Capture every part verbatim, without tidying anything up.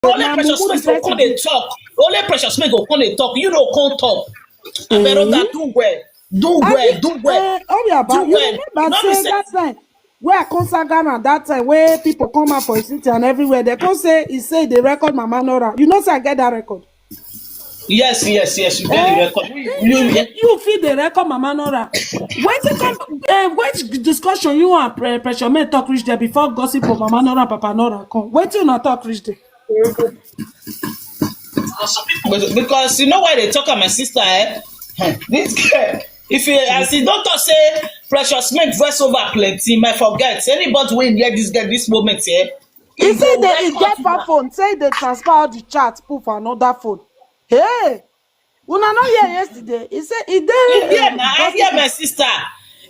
Only Precious Smith go come dey talk. Only Precious Smith go come dey talk. You no come talk. Abeg, Rhoda, do well. Do well. Do well. Obiaba, you remember say that time wey I come saga am that time wey people come out for city and everywhere, they come say he say they record Mama Nora. You know say I get that record. Yes, yes, yes. You get the record. You, you, you feel the record, Mama Nora. Wetin come? Uh, which discussion you and Pre- Precious Smith talk reach there before gossip of Mama Nora and Papa Nora come? Wetin una talk reach there? Because, because you know why they talk am, my sister, eh? This girl, if you as the doctor say Precious Smith voice over plenty, might forget. Anybody wey hear this girl this moment, eh? He say they get one phone, say they transfer all the chat put for another phone. Hey, una no hear yesterday? He say he dey. You hear na? I hear, my sister.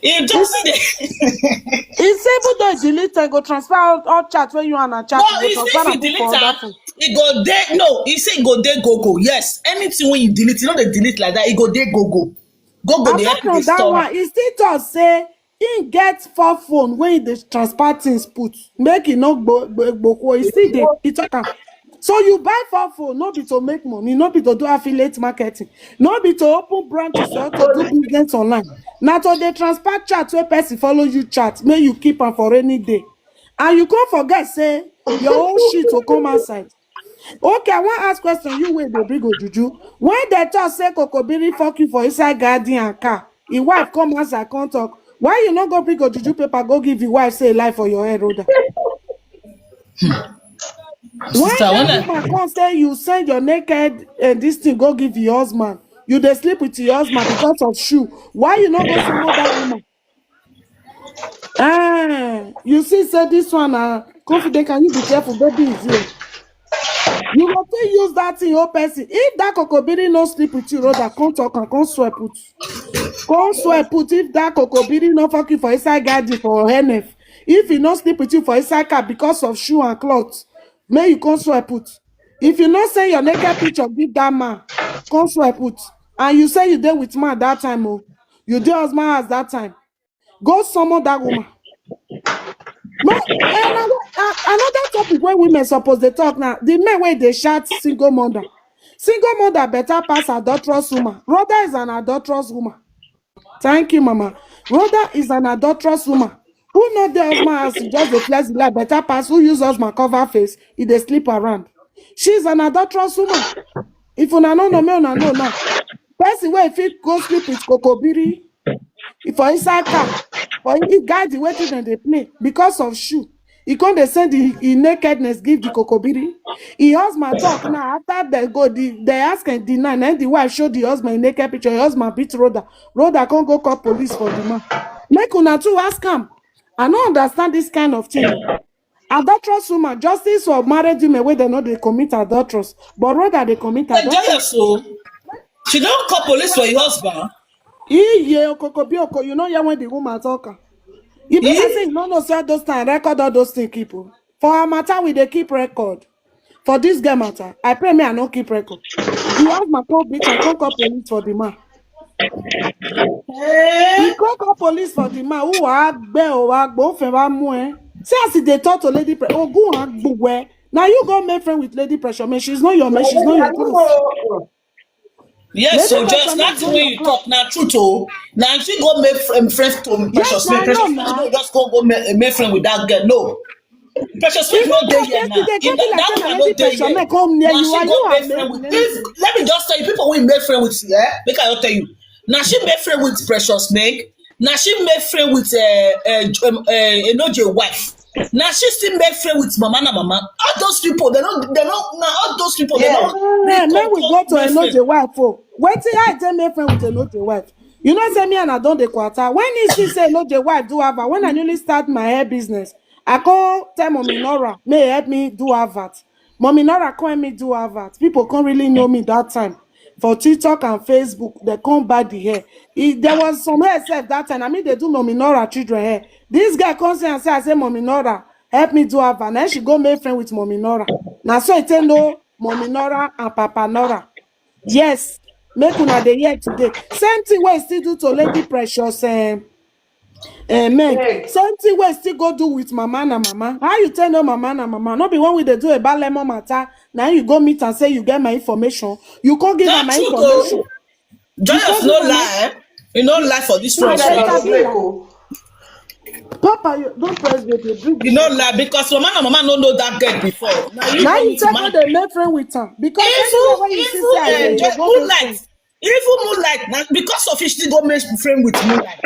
He just dey. He say even though he delete, I go transfer all, all chat wey you and her chat. No, he say if you delete am, e go dey. No, he say e go dey Google. Yes, anything wey you delete, you no dey delete like that. E go dey Google. Google dey help you dey store. He still talk say he get four phone wey he dey transfer things put, make e no gbo gbo gboko. He still dey, he talk am. So you buy four phone, no be to make money, no be to do affiliate marketing, no be to open branches or to do business online. Na to dey transfer chat wey person follow you chat, make you keep am for rainy day. And you come forget say your own shit go come outside. Okay, I wan ask question. You wey dey bring ojuju, when they talk say Kokobiri fuck you for inside garden and car, him wife come outside come talk. Why you no go bring ojuju paper go give him wife say he lie for your head, Rhoda? When that woman come say you send your naked and this thing go give your husband, you dey sleep with your husband because of shoe. Why you no go summon that woman? Ah, you see say this one na confident. Can you be careful? Baby is here. You go fit use that thing, your person. If that Kokobiri no sleep with you, Rhoda, come talk and come swear put. Come swear put. If that Kokobiri no fuck you for inside garden for N F, if he no sleep with you for inside car because of shoe and cloth, make you come swear put. If you no send your naked picture give that man, come swear put. And you say you dey with man that time, oh, you dey husband house that time. Go summon that woman. No, another, another topic wey women suppose dey talk now. The men wey dey shout single mother. Single mother better pass adulterous woman. Rhoda is an adulterous woman. Thank you, Mama. Rhoda is an adulterous woman. Who no dey husband house, she just dey flex the life better pass who use husband cover face, he dey sleep around. She is an adulterous woman. If una no know, make una know now. Person wey fit go sleep with Kokobiri for inside car, for he guide the way thing dem dey play because of shoe. He come dey send the, the nakedness give the Kokobiri. Him husband talk now. After they go, the, they ask and deny. Then the wife show the husband naked picture. Him husband beat Rhoda. Rhoda come go call police for the man. Make una too ask am. I no understand this kind of thing. Adulterous woman, justice for married women wey dem no dey commit adulterous, but Rhoda dey commit adulterous. Jealous o. She don call police for your husband. Iye okoko bi oko, you no hear when the woman talk am. E be like say you no know say all those time record all those things keep o. For our matter, we dey keep record. For this girl matter, I pray me I no keep record. The husband come beat and come call police for the man. He come call police for the man. Who wa gbe o wa gbo fe wa mu e. See as he dey talk to lady pre ogun wa gbo we. Now you go make friend with lady pressure. Man, she's not your man. She's not your close. Yes, so just that way you talk now, true to now she go make um, friends to Precious. Yes, Precious no, just go go make, make friend with that girl. No, Precious Smith no dey here now. If that, that woman no dey here, now she go make friend with. If, let me just tell you, people we make friend with, yeah, make I tell you. Now she make friend with Precious Smith. Now she make friend with uh, uh, um, uh, Enoje wife. Now she still make friend with Mama na Mama. All those people, they don't, they don't. Now all those people, they don't. Yeah, make we go to Enoje wife. Oh, wait till I dey make friend with Enoje wife. You know, say me and I don't dey quarter. When is she say Enoje wife do have her? When I newly start my hair business, I call tell Mommy Nora, may help me do advert. Mommy Nora come help me do advert. People can't really know me that time. For TikTok and Facebook, they come buy the hair. If there was some hair self that time. I mean, they do Mommy Nora children hair. This guy comes here and say, I say, Mommy Nora, help me do advert. Now she go make friend with Mommy Nora. Now so I tell no Mommy Nora and Papa Nora. Yes, make una dey hear today. Same thing wey still do to Lady Precious. Um, Eh, Meg, same thing wey still go do with mama na mama. How you tell no mama na mama? No be when we dey do about lemon matter. Now you go meet and say you get my information. You can't give her my information. Joyous no lie. You no lie for this one. Papa, you don't press baby. You no lie because mama and mama no know that girl before. Now you, now you take her, they make friend with her because even, even, uh, Moonlight, even Moonlight, now because of it, she go make friend with Moonlight.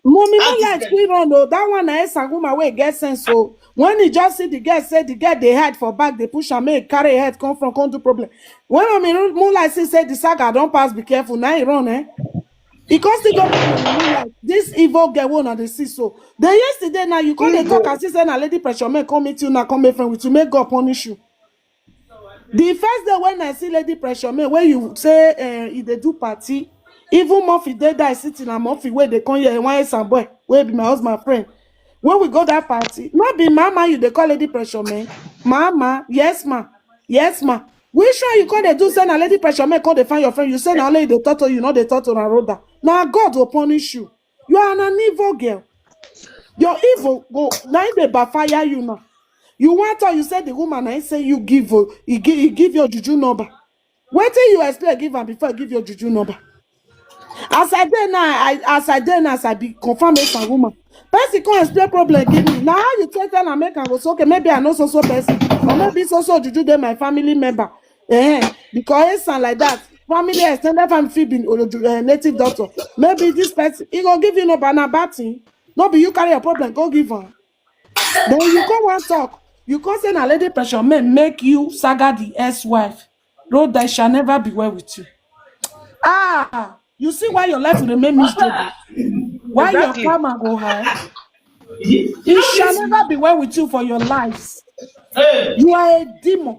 Mommy, Moonlight, we run though. That one, I Sanguma wey get sense. So when he just see the girl, say the girl they hide for back, they push her, make carry head come from, come do problem. When Mommy Moonlight see say the saga don't pass, be careful. Now he run, eh? He come still go back to Moonlight. This evil girl one of the see so. The yesterday now you come dey talk as if say na lady pressure men come meet you now, come make friend with you, make God punish you. The first day when I see lady pressure men, when you say uh, if they do party, even Murphy dey die sitting and Murphy where they come here, one some boy, will be my husband friend. When we go that party, not be mama you they call lady pressure men. Mama, yes ma, yes ma. Which one you call they do say na lady pressure men call they find your friend? You say na only they talk to you, not they talk to Naroda. Now God will punish you. You are an evil girl. Your evil go now they backfire you now. You want to you say the woman I say you give oh, he give, he give your juju number. Wait till you explain give am before I give your juju number. As I dey now, I as I dey now, as I be confirm a woman. Person come explain problem give me. Now how you take tell and make am go so okay, maybe I know so so person, or maybe so so juju dey my family member. Eh, because it sound like that. Family extended family fit be uh, native doctor. Maybe this person he go give you no banana batting. No be you carry your problem, go give am. Then you come one talk. You come say na lady pressure men make you saga the ex-wife. Road that shall never be well with you. Ah, you see why your life will remain miserable. Why exactly. Your karma go high. It shall never be well with you for your lives. You are a demon.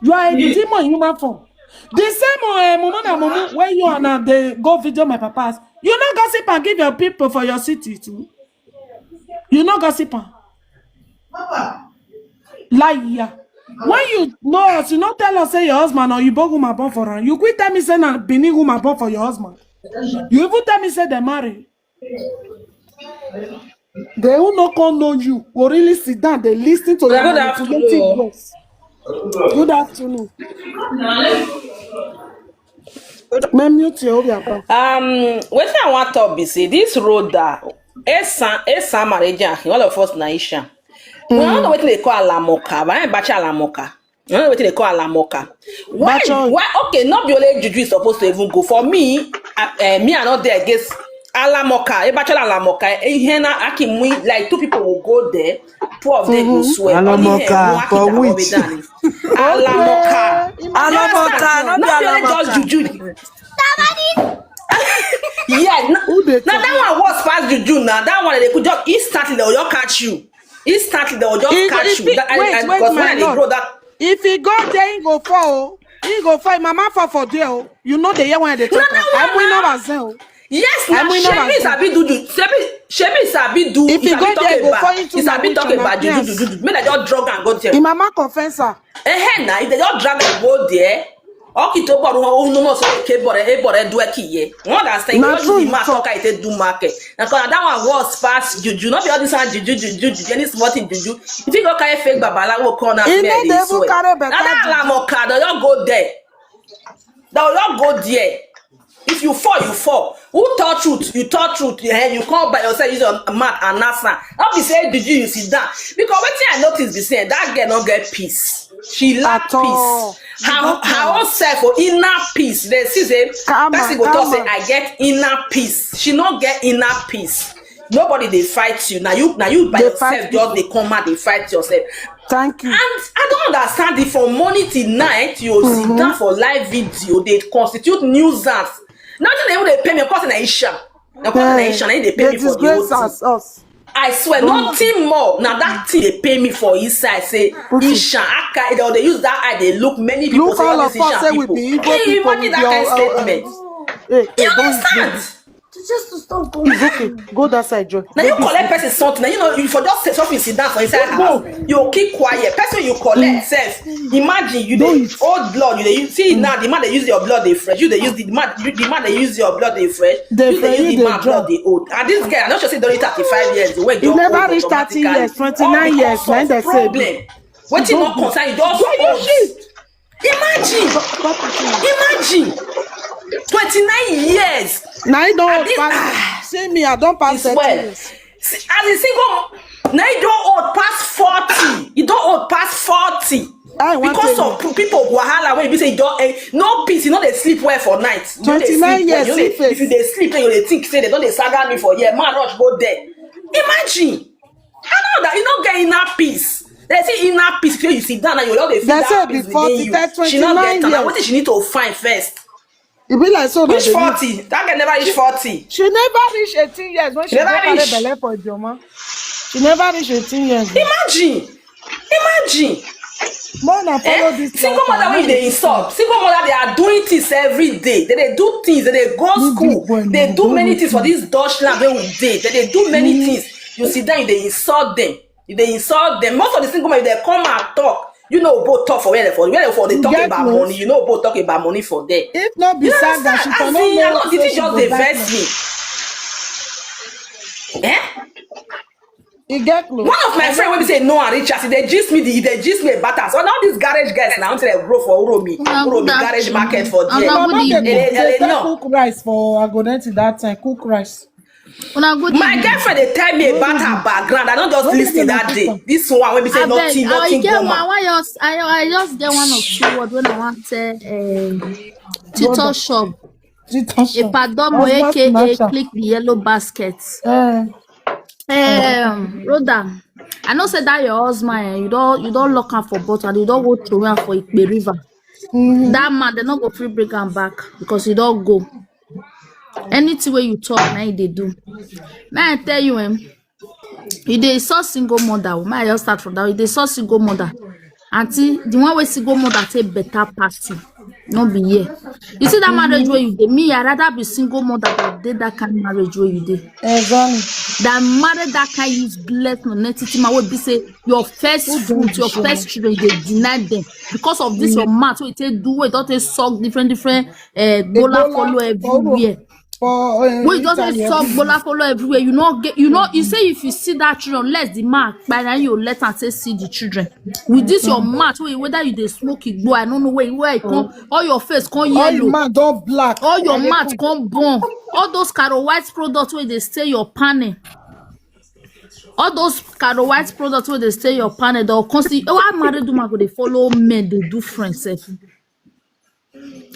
You are a demon in human form. The same uh, mumu na mumu where you are now, they go video my papa's. You not gossip and give your people for your city too. You not gossip. Liar. When you know us, you not tell us say your husband or you bog woman born for her. You quit tell me say na Benin woman born for your husband. You even tell me say they marry. They who no come know you will really sit down. They listen to your manipulative voice. Good afternoon. Me mute you, Obiakwa. Um, wetin I want to be say this road that Esan Esan marriage and all of us na Isha. We don't know wetin they call Alamoka, but I ain't bacha Alamoka. You know wetin they call Alamoka. Why? Why? Okay, not be only juju is supposed to even go for me. Uh, uh, me, I not there against Alamoka. A bachelor Alamoka. Ihena Akimwi, like two people will go there. Two of them will swear. Alamoka for which? Alamoka. Alamoka. Not be only just juju. Yeah, now that one was past juju now. That one they could just instantly they'll just catch you. Instantly they'll just catch you. Wait, wait, my lord. If he go there, he go fall. He go fall. Mama fall for there. You know the year when they talk. I'm winning over there. Yes, now Shebi sabi do juju. Shebi Shebi sabi do. If he go there, he go fall into. He sabi talk about juju juju. Make I just drug and go there. Mama confess her. Eh, now if they just drag and go there. Okito bọrọ unu mo so ke bọrọ e bọrọ e du e kiye. You understand? You know the man talk I take do market. And cause that one was pass juju. Not be all this one juju juju juju. Any small thing juju. If you go carry fake babalawo corner, you know they even carry better. Now that Alamoka, they don't go there. They don't go there. If you fall, you fall. Who taught truth? You taught truth. You, you come by yourself, use your mouth and answer. Not be say did you, you sit down. Because what I notice be saying that girl don't get peace. She lack peace. Her, her own self or inner peace. They see say person go talk say I get inner peace. She not get inner peace. Nobody they fight you. Now you now you by yourself just they come out they fight yourself. Thank you. And I don't understand it from morning till night. You sit down for live video. They constitute nuisance. Nothing they will they pay me. Of course, an Aisha. Of course, an Aisha. They pay me for the whole thing. I swear, nothing more. Now that thing they pay me for inside. Say Isha, Aka, they, they use that eye. They look many people. Look say all of us say we be evil people. Imagine that kind of statement. You understand? Just to stop going. It's okay. Go that side, Joy. Now you collect person something. Now you know you for just say something sit down for inside house. You keep quiet. Person you collect self. Imagine you dey old blood. You dey use, see now the man dey use your blood dey fresh. You dey use the man. You, the man dey use your blood dey fresh. Dey You dey fresh, use you the dey man drop. Blood dey old. And this girl, I know she say don reach thirty-five years. When You never reach thirty years, twenty-nine years, na im dey say. Problem. Wetin no concern you just old. Imagine, imagine, twenty-nine years. Na you don I dey- pass. See me, I don pass It's thirty well. years. See, as a single, now you don old pass forty. You don old pass forty. I want Because to- of p- people wahala wey be say you don eh, no peace, you no dey sleep well for night. You no dey Twenty-nine sleep well. Years, You no dey- see face. If you dey sleep, then you dey think say they don dey saga me for here. Man rush go there. Imagine. I know that you no get inner peace. They say inner peace. If you sit down and you don dey feel They that say peace before within you. that She no get twenty-nine am. Na years. Wetin she need to find first? E be like so. Reach Na the- forty. That girl never reach forty. She never reach eighteen years when she Never go carry reach. Belle for Joma. She never reach eighteen years. Imagine. Imagine. More na follow Eh? This Single mother wey you dey insult. Single mother, they are doing things every day. They dey do things. They dey go school. They do many things for this Dutch land wey we dey. They dey do many things. You sit down, you dey insult them. You dey insult them. Most of the single mother, they come and talk. You know, both talk for where they for where they for they talk Get about close. Money. You know, both talk about money for there. If not be You saga, understand? She for As no in, I know know the say thing she just go dey die vex now. Me. Eh? E get close. One of my friend wey be say no and reach as e dey gist me the e dey gist me about am. So now these garage girls now until they grow for Uromi, Una Uromi good garage afternoon. Market for Una there. good Mama dey evening. cook, Ele- dey ele- sell no. Cook rice for Agoneti that time. Cook rice. Una good My evening. Girlfriend dey tell me about her background. I no just What listen is that the day. This one wey be say Abeg, nothing, I nothing get go one. ma. I just, I, I just get one or two word when I want to uh, Tito shop. Tito shop. Ipadomo, Husband A K A snatcher. Click the yellow basket. Eh, Um, Rhoda, I know say that your husband, eh, you don't, you don't lock am for bottle, you don't go throw am for Ikpe River. That man, they not go free bring am back because you don't go. Anything where you talk, now they do. Now I tell you, um, you dey insult single mother. Oh, may I just start from that? You dey insult single mother. Auntie, the one way single mother take better pass you. No be here. You see that marriage where you dey, me, I rather be single mother than dey that kind of marriage where you dey. Exactly. That marriage that kind useless non-entity man will be say your first fruit, your first children, they deny them because of this your mouth. So you take do it, don't take suck different different uh, bola Ebola, follow follow. everywhere. For uh, Wey just Italy, dey suck bola follow everywhere. You no get, you know, you say if you see that children, unless the man kpai na you let am say see the children. With this your mouth, wey whether you dey smoke igbo, I no know where where I come, all your face come all your yellow, man don black. All your mouth come burn. All those Caro White products wey dey stay your panel. All those Caro White products wey dey stay your panel, they'll come see. Oh, how married woman go dey follow men dey do friends sef?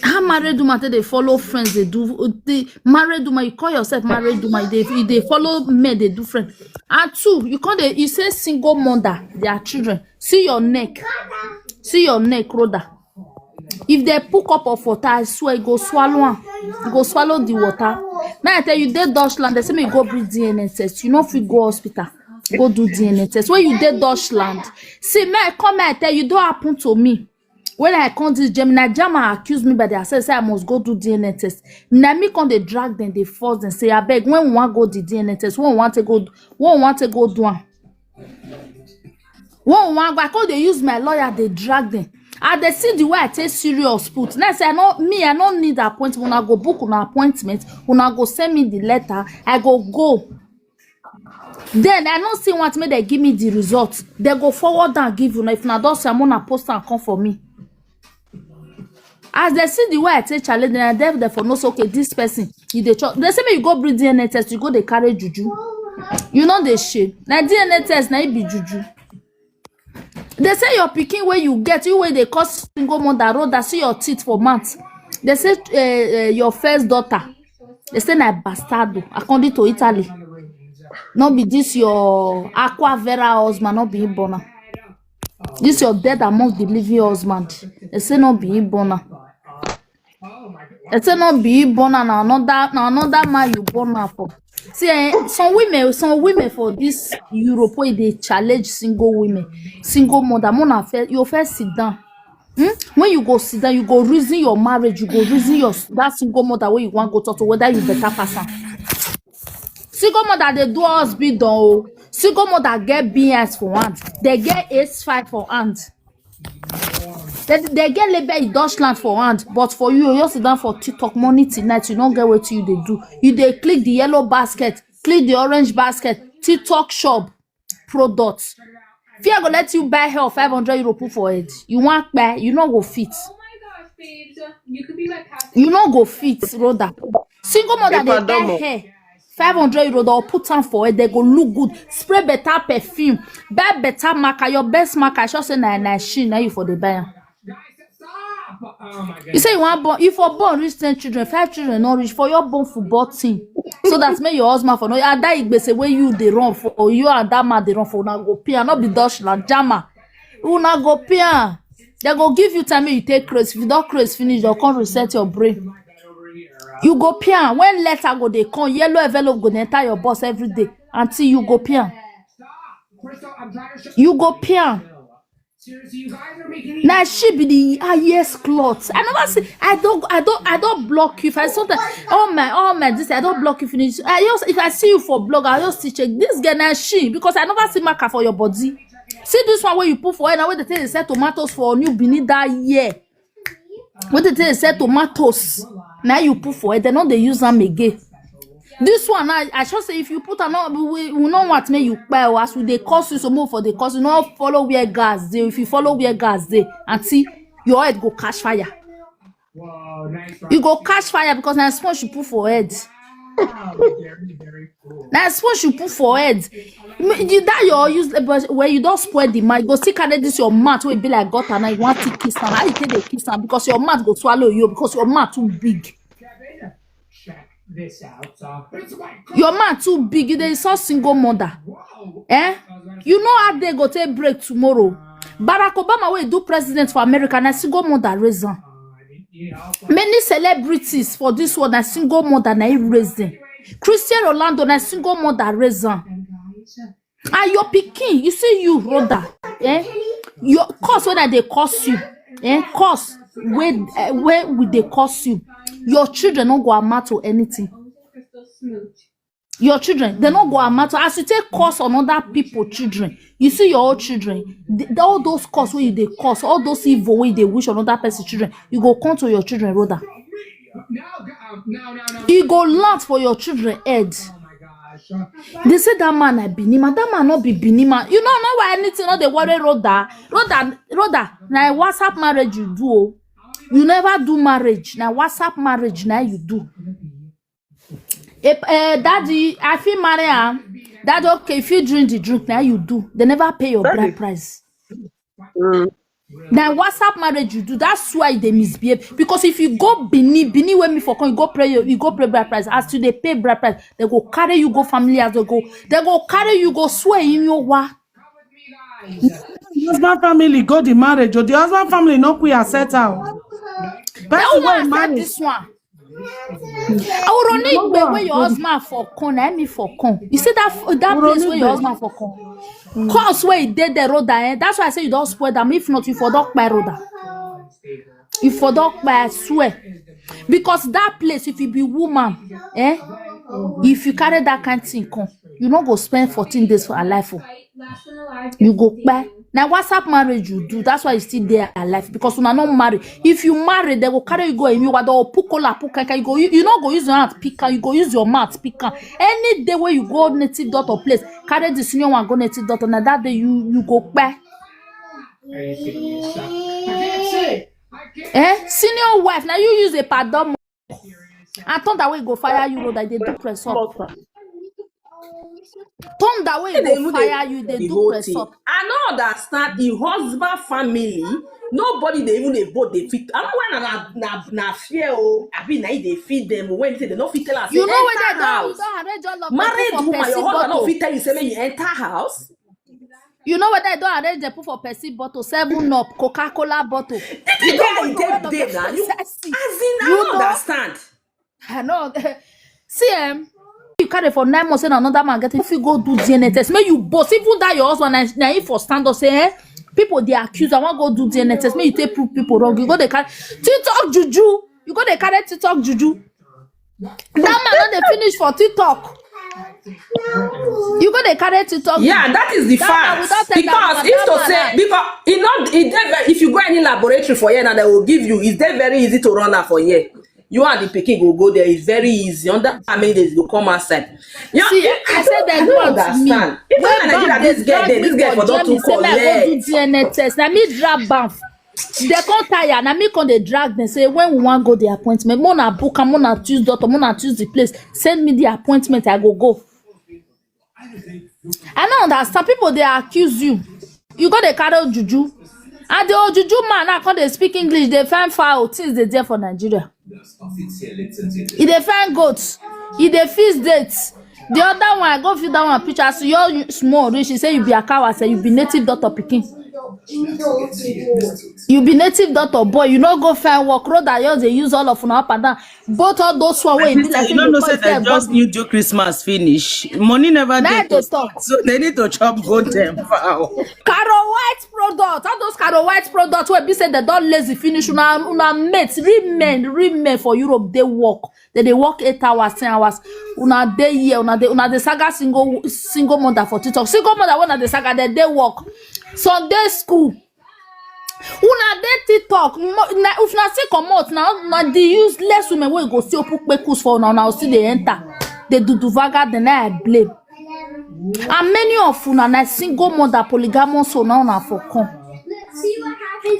How married woman take dey follow friends dey do the married woman? You call yourself married woman, you dey you dey follow men dey do friends. And two, you come dey you say single mother, their children. See your neck, see your neck, Rhoda. If they put cup of water, I swear, you go swallow am. You go swallow the water. Now I tell you, dey Dutchland, they say me go bring D N A test. You no fit go hospital, go do D N A test. When you dey Dutchland, see me, I come, I tell you, don't happen to me. When I come this Germany, na German accuse me by their self, say I must go do D N A test. Na me come dey drag them, dey force them, say, "Abeg, when we wan go the D N A test, when we wan take go, when we wan take go do am." When we wan go, I come dey use my lawyer dey drag them. I dey see the way I take serious put. Now I say I no me, I no need appointment. Una go book una appointment, una go send me the letter, I go go. Then I no still want make they give me the result. They go forward and give una. If una don say una post am come for me. As they see the way I take challenge, then I tell them for no say, "Okay, this person, you dey chop." They say me you go bring D N A test, you go dey carry juju. You know they shame. Na D N A test, na it be juju. They say your pikin wey you get, you wey dey cause single mother, Rhoda, see your teeth for mouth. They say uh, uh, your first daughter. They say na bastardo, according to Italy. No be this your aqua vera husband, no be him born am. This your dead amongst the living husband. They say no be him born am. They say no be him born am, na another na another man you born am for. See, eh, some women, some women for this Europe wey dey challenge single women, single mother. Mona first, you first sit down. Hmm? When you go sit down, you go reason your marriage, you go reason your that single mother where you want go talk to whether you better pass am. Single mother dey do us beat down o. Single mother get B S for hand. They get S five for hand. They, they get label in Dutchland for hand. But for you, you sit down for TikTok morning till night. You don't get what you dey do. You dey click the yellow basket, click the orange basket, TikTok shop products. Fear go let you buy hair of five hundred euro put for head. You want buy, you no go fit. You no go fit, Rhoda. Single mother dey buy hair five hundred euro, they'll put on for it. They go look good. Spray better perfume. Buy better marker. Your best marker. I sure say na na she na you for the buyer. You say you want born. If for born reach ten children, five children not reach for your born football team. So that make your husband for no. And that igbese where you dey run for, or you and that man dey run for, una go pay. And not be Dutch la jama. Una go pay. They go give you time, you take craze. If you don't craze finish, they'll come reset your brain. You go pay. When letter go they come, yellow envelope go dey enter your boss every day until you go pay. You go pay. Now she be the highest cloth. I never see. I don't. I don't. I don't block you. If I saw that, oh my, oh my, this I don't block you finish. I just, if I see you for blog, I just see check this girl. Now she, because I never see marker for your body. See this one where you put for her now. Where they take they sell tomatoes for new Benin that year. Where they take they sell tomatoes. Now you put for it. They know they use them again. This one, I, I should say, if you put another, we, we know what make you buy as we they cost you some more for the cost. You know, follow where gas they. If you follow where gas they, and see your head go catch fire. You go catch fire because na sponge you put for head. Na sponge you put for head. You that your use, but when you don't spoil the man, you go still carry this your mouth will be like gutter now. You want to kiss am. How you take the kiss am? Because your mouth go swallow you because your mouth too big. Your mouth too big. You dey insult single mother. Eh? You know how they go take break tomorrow. Barack Obama will do president for America and a single mother raise am. Many celebrities for this world na single mother na him raise them. Cristiano Ronaldo na single mother raise am. And your pikin, you see you, Rhoda, eh? Your cause when they curse you, eh? Cause when, eh, when we they curse you, your children don't go amount to anything. Your children, they not go amount to, as you take curse on other people children. You see your own children, the, the- all those curse where you they curse, all those evil where they wish on other person children, you go come to your children, Rhoda. You go land for your children head. They say that man na Benin man. That man not be Benin man. You know, not why anything not they worry Rhoda. Rhoda, Rhoda, na WhatsApp marriage you do. Oh. You never do marriage. Na WhatsApp marriage now you do. Eh, eh, daddy, I feel marry am. Daddy, okay, if you drink the drink now you do. They never pay your bride price. Now WhatsApp marriage you do. That's why they misbehave. Because if you go Benin, Benin where me for come, you go pray, you, you go pray bride price. As to they pay bride price, they go carry you go family as they go. They go carry you go swear in your wa. Husband family go the marriage, or the husband family no queer accept her. That woman accept this one. I will only the way your husband for come, let me for come. You see that that place where your husband for come. Cause where he did the road, eh? That's why I say you don't spoil them. If not, you for dog by road. You for dog by, I swear. Because that place, if you be woman, eh? If you carry that kind thing come, you no go spend fourteen days for a life. Oh. You go buy. Now WhatsApp marriage you do. That's why you still there alive because una not marry. If you marry, they go carry you go and you go pukola puka. You go you, you not go use your hand pick am. You go use your mouth pick am. Any day where you go native daughter place, carry the senior one go native daughter. Now that day you you go buy. Eh? Senior wife. Now you use a pardon. And thunder wey go fire you road, I dey do press up. Thunder wey go fire you, dey do press up. I no understand the husband family. Nobody dey even dey vote dey fit. I no why na na na fear o. Abi na dey feed them when say they no fit tell us. You know whether you don you don arrange all of married woman, your husband no fit tell you say make you enter house. You know whether I don arrange dem put for person bottle, seven up, Coca-Cola bottle. You don go dey now. You, as in, I don't understand. I know. See, um, you carry for nine months and another man get it. If you go do D N A test, may you boss. Even that your husband, na, na him for stand up say, eh? People they accuse. I want go do D N A test. May you take prove people wrong. You go they carry TikTok juju. You go they carry TikTok juju. That man not they finish for TikTok. You go dey carry TikTok. Yeah, that is the fact. Because if to say, because you know, it dey very, if you go any laboratory for here now, they will give you. It's dey very easy to run am for here. You and the pikin go go there. It's very easy. Under how many days you go come outside? You know, see, I said that. I don't understand. If na Nigeria, this girl dey, this girl for don too collect. D N A test. Na me drag bam. They come tire. Na me come dey drag them. Say when we wan go the appointment, mona book am, mona choose doctor, mona choose the place. Send me the appointment. I go go. I no understand. People dey accuse you. You go dey carry juju. And the old juju man now come dey speak English. Dey find fowl things dey there for Nigeria. He dey find goats. He dey fix dates. The other one, I go feel that one picture. As you small reach, he say you be Akawa, say you be native doctor pikin. You be native doctor boy. You no go find work. Road that yours dey use all of una up and down. Both all those one wey be like you no know say they just new do Christmas finish. Money never dey to stop, so they need to chop goat dem fowl. Caro White product, all those Caro White product wey be say they don lazy finish. Una una mate, real men, real men for Europe dey work. They dey work eight hours, ten hours. Una dey here, una dey una dey saga single single mother for TikTok. Single mother wey una dey saga, they dey work. Sunday school. Una dey TikTok. If una still comot na na the useless women wey go still open kpekus for una, una still dey enter. Dey do duvaga, then I blame. And many of una na single mother, polygamous, so na una for come.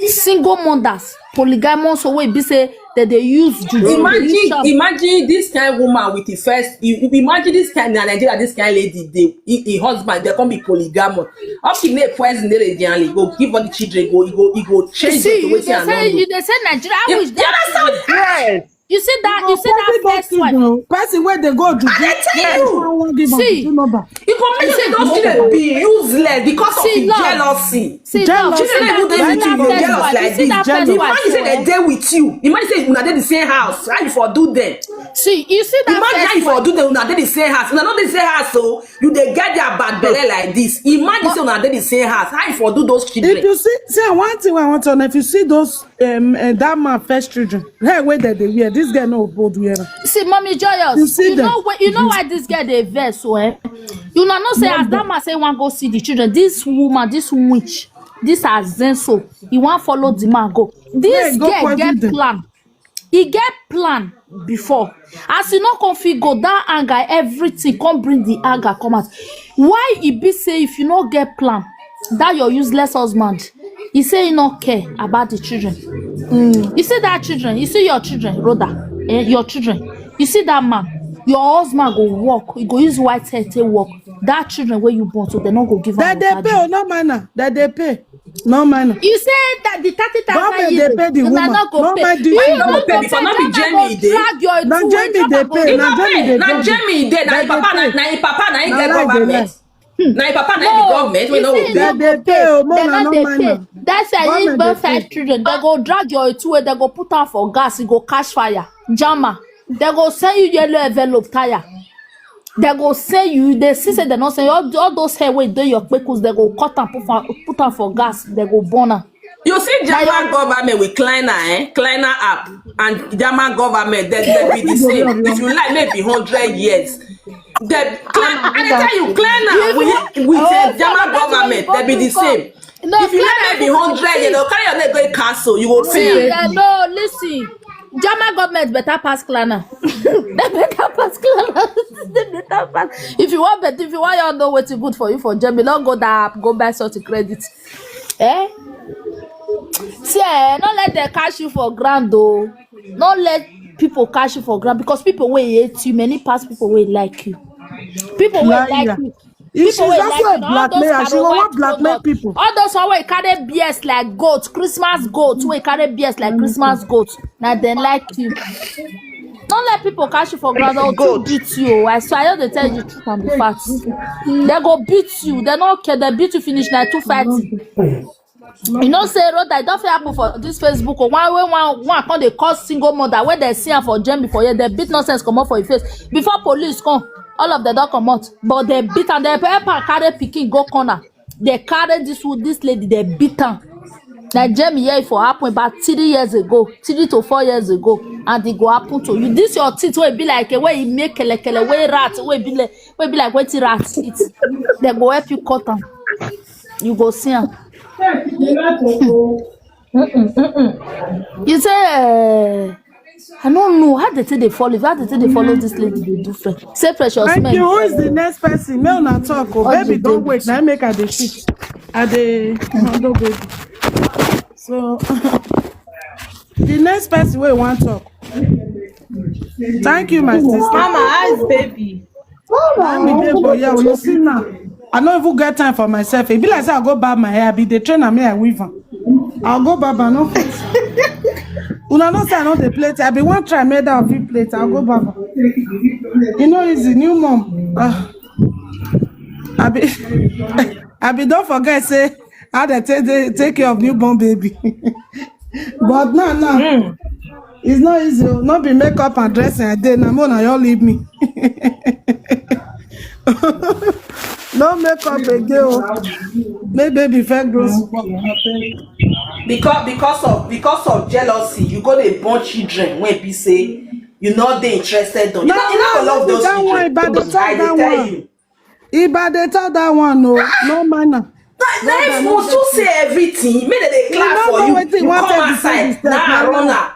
Single mothers, polygamous, so wey be say that they use juju. Imagine, imagine this kind woman with the first. You imagine this kind in Nigeria, this kind lady, the husband they come be polygamous. Up to me poison the lady and go give all the children go, he go, he go change. See, you dey say, you dey say Nigeria. Which you understand? Yes. You see that? You see that first one? Person where they go to. I tell you. See, you go make say those children be useless because of the jealousy. See, jealousy. Children who dey with you go jealous like this. Imagine say they dey with you. Imagine say una dey the same house. How you for do them? See, you see that? Imagine how you for do them. Una dey the same house. Una not the same house, so you dey get their bad belly like this. Imagine say una dey the same house. How you for do those children? If you see, see one thing I want to know. If you see those um, uh, that man first children. Hey, where did they wear? This girl no bold wear. See, mommy joyous. You see you know what? You know why this girl dey vex so eh? You know, no say as that man say one go see the children. This woman, this witch, this azenso, he wan follow the man go. This girl get plan. He get plan before. As you no come fit go, that anger, everything come bring the anger come out. Why e be say if you no get plan, that your useless husband, he say he no care about the children. You see that children, you see your children, Rhoda, eh, your children. You see that man, your husband go work, he go use white hair take work. That children where you born, so they no go give. That they pay, no manner. That they pay. No manner. You say that the thirty thousand government dey pay the woman. No mind the children. Before not be Jamie dey. Na Jamie dey pay. Na Jamie dey pay. Na him papa na him get government. Na him papa na him be government. We no go pay. They pay. Oh, mona no manner. That's why you born five children. They go drag your two way. They go put am for gas. E go catch fire. Jama. They go send you yellow envelope tire. They go say you, they see say they not say all, all those hair wey dey your kpekus, they go cut and put am put am for gas, they go burn am. You see German government with Kleiner, eh? Kleiner app and German government, they, they be the same. If you like, maybe hundred years. They, Klein, I dey tell you, Kleiner with, with uh, German government, they be the same. No, if you like maybe hundred, you know, carry your leg go castle, you go pay. See, uh, no, listen. German government better pass Kleiner. They better pass Kleiner. They better pass. If you want better, if you want you know what's good for you for Germany, don't go that app, go buy something credit. Eh? See, eh, not let them catch you for ground though. Not let people catch you for ground because people will hate you. Many past people will like you. People will like you. If she's also a blackmailer, she will want blackmail people. All those one wey carry B S like goat, Christmas goat, wey carry B S like Christmas goat. Now they like you. Don't let people catch you for ground or to beat you. I swear, I don't tell you truth and the facts. They go beat you. They don't care. They beat you finish like two fighting. You know say road that don't happen for this Facebook. Oh, one way one one come they call single mother where they see her for Germany for here. They beat nonsense come up for your face. Before police come, all of them don't come out. But they beat and they help her carry picking go corner. They carry this wood, this lady, they beat her. Like Jamie, here for happen about three years ago, three to four years ago, and it go happen to you. This your teeth wey be like a way e make kele kele, wey rat, wey be like, wey be like wetin rat eat. They go help you cut am. You go see am. You say, eh, I don't know how they take they follow. How they take they follow this lady dey do friend. Say Precious. Thank Men. You. Who is the next person? Make una talk. Oh, baby, don't wait. Now make I dey shit. I dey handle baby. So the next person wey wan talk. Thank you, my sister. Mama, how is baby? Let me dey for here. You see now, I no even get time for myself. E be like say I go barb my hair. I be the trainer, me I weave am. I'll go barb am, no fit. Una know say I no dey play. I be one try made out of plate. I'll go barb am. You know, easy new mom. Ah. I be, I be don't forget say how they take, they take care of newborn baby. But now, now, it's not easy. Oh. Not be makeup and dressing a day. Now, more now you leave me. No makeup again. Oh. Make baby first grow. Because, because of, because of jealousy, you go dey born children wey be say you no dey interested on. You no, you no go love those that children. One, but the I dey tell you. If I dey talk that one, no, no manner. Na, na if Musu say everything, make dem dey clap for you. You come outside, na run am.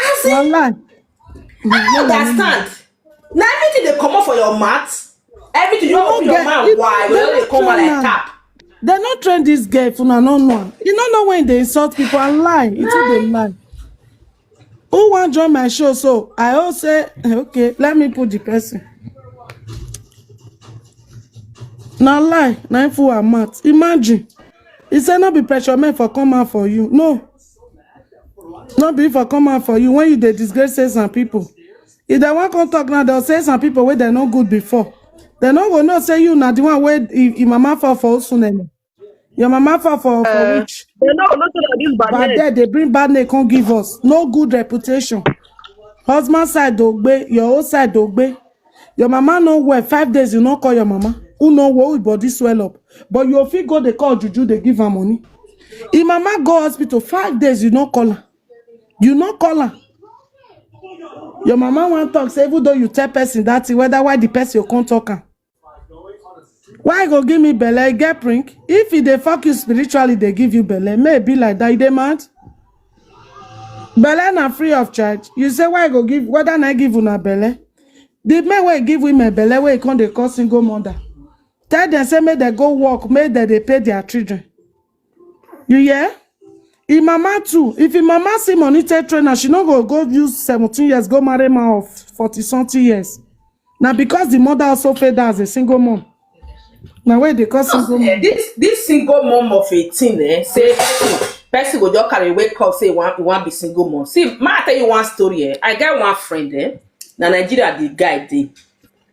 As in, I understand. Na everything dey comot for your mouth. Everything you no open your mouth wide, you no dey come out like tap. They no train this girl, if una no know am. You no know when they insult people and lie. It's who they lie. Who wan join my show? So I all say, okay, let me put the person. Na lie, na im full her mouth. Imagine. He say no be pressure men for come out for you. No. No be for come out for you when you dey disgrace say some people. If they wan come talk now, they'll say some people wey they no good before. They no go know say you na the one wey if, if mama fall for Osunene. Your mama fall for, for uh, which? They no go know say na this bad name. Bad, they bring bad name come give us. No good reputation. Husband side dogbe, your own side dogbe. Your mama no well, five days you no call your mama. Who know where we body swell up? But you fit go dey call juju, dey give her money. If mama go hospital, five days you no call her. You no call her. Your mama wan talk say even though you tell person that thing, whether why the person you come talk am. Why go give me belle? Get prank. If e dey fuck you spiritually, they give you belle. May be like that. You dey mad? Belle na free of charge. You say why go give? Whether na give una belle? The men wey give women belle wey come dey call single mother. Tell them say make they go work, make they dey pay their children. You hear? Im mama too. If im mama see money take train her, she no go go use seventeen years go marry man of forty something years. Na because the mother also failed her as a single mom. Na where they call single mom. Eh, this, this single mom of eighteen, eh, say person, person go just carry wake up say one, one be single mom. See, ma, I tell you one story. Eh, I get one friend. Eh, na Nigeria the guy dey.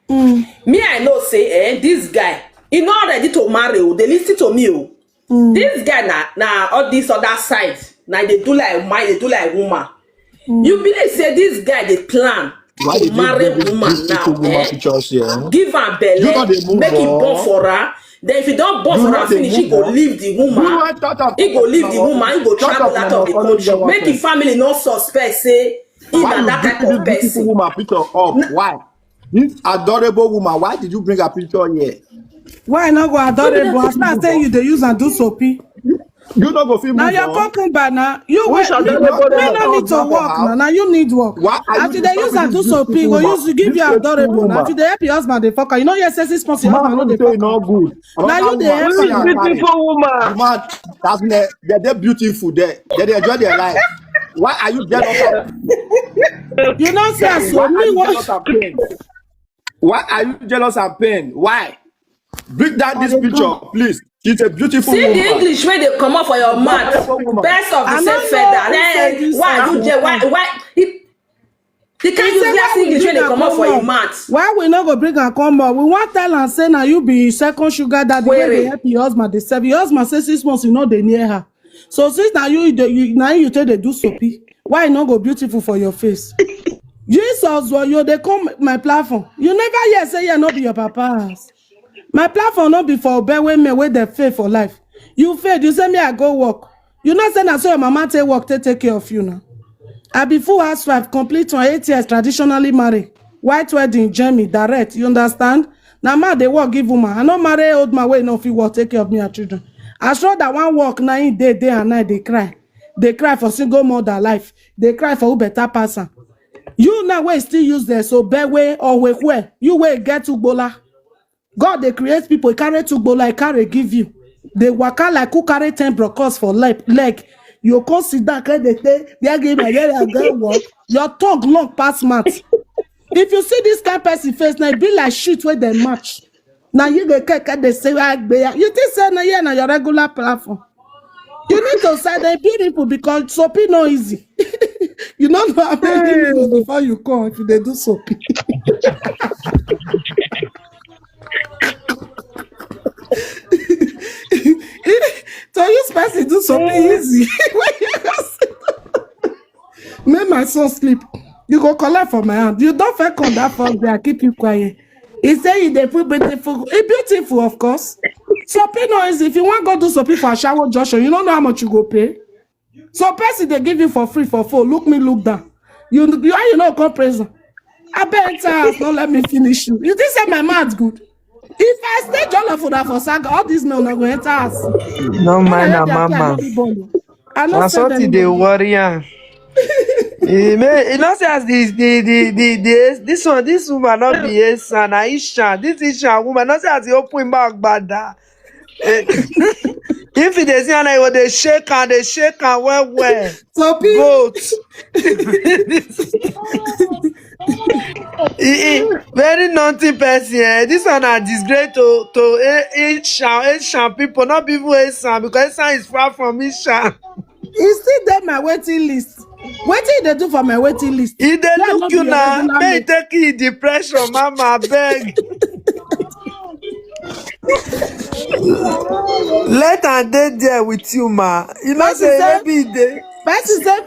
Me, I know say, eh, this guy, he not ready to marry. Oh, they listen to me. Oh. This guy na, na all this other side. Na they do like man, they do like woman. You believe say this guy dey plan to marry woman now, eh? Give am belle, make it born for her. Then if you don't born for her finish, he go leave the woman. He go leave the woman. He go travel out of the country. Make his family not suspect say he na that type of person. Woman picture up. Why? This adorable woman, why did you bring her picture here? Why not go adorable? As I say, you dey use and do soapy. You no go feel. Now you're talking about now. You wait. You no need to work now. Now you need work. Why are you? As you dey use and do soapy, go use to give you adorable. Now you dey help your husband dey fuck her. You know, yes, sexist person. Husband no dey fuck her. Not good. Now you dey help her. Beautiful woman. Man, that's me. They're beautiful. They they enjoy their life. Why are you jealous? You know, say so me what? Why are you jealous and pain? Why? Bring down this picture, please. She's a beautiful woman. See the English wey dey comot for your mouth. Best of the same feather. Why you je- why why the kind useless English wey dey comot for your mouth? Why we no go bring am come up? We wan tell am say na you be second sugar daddy wey dey help your husband dey serve. Your husband say six months you no dey near her. So since na you, you, na you take dey do soapy, why e no go beautiful for your face? Jesus, well, you dey come my platform. You never hear say here no be your papa house. My platform no be for obe wey men wey dem fail for life. You failed. You say me I go work. You know say na so your mama take work take take care of you now. I be full housewife, complete on eight years, traditionally married, white wedding, Jamie, direct. You understand? Na man dey work give woman. I no marry old man wey no fit work take care of me and children. As sure that one work na him day day and night dey cry, dey cry for single mother life, dey cry for who better pass am. You now wey still use the so bewe or wekwe, you wey get ugbola. God dey create people, he carry two gbola, he carry give you. Dey waka like who carry ten brokos for leg. Leg. You come sit down, can dey say, "There give my yellow girl work." Your tongue long pass mouth. If you see this kind person face, now it be like shit where they match. Now you go keke dey say, "Ah, gbeya." You think say na here na your regular platform. You need to say they beautiful because soapy no easy. You don't know how many minutes before you come if you dey do soapy. To use person do something easy. When you go say, "Make my son sleep." You go collect for my hand. You don't feel come that first day. I keep you quiet. He say he dey feel beautiful. He beautiful, of course. Soapy no easy. If you want go do soapy for Ashawo Joshua, you don't know how much you go pay. So person dey give you for free for phone. Look me, look down. You you how you know come praise am? I bet enter house. Don't let me finish you. You think say my mouth good? If I stay jollof for that for saga, all these men are going to enter house. No mind na mama. I Na not say something dey them. Worry am. E may e no say as the the the the the this one, this woman no be Esa, na Isha. This Isha woman no say as he open him mouth gbada. Eh, if you dey see am, you go dey shake am, dey shake am well well. Soapy. Goat. Eh, eh, very nothing person. Eh. This one na disgrace to to A- Asian Asian people, not be even Asian because Asian is far from Asian. He still dey my waiting list. Wetin he dey do for my waiting list? He dey Yeah, look not you be now. regular May he me. Take you depression, mama. Beg. Let am dey there with you, ma. You know Person say say maybe he dey. Person say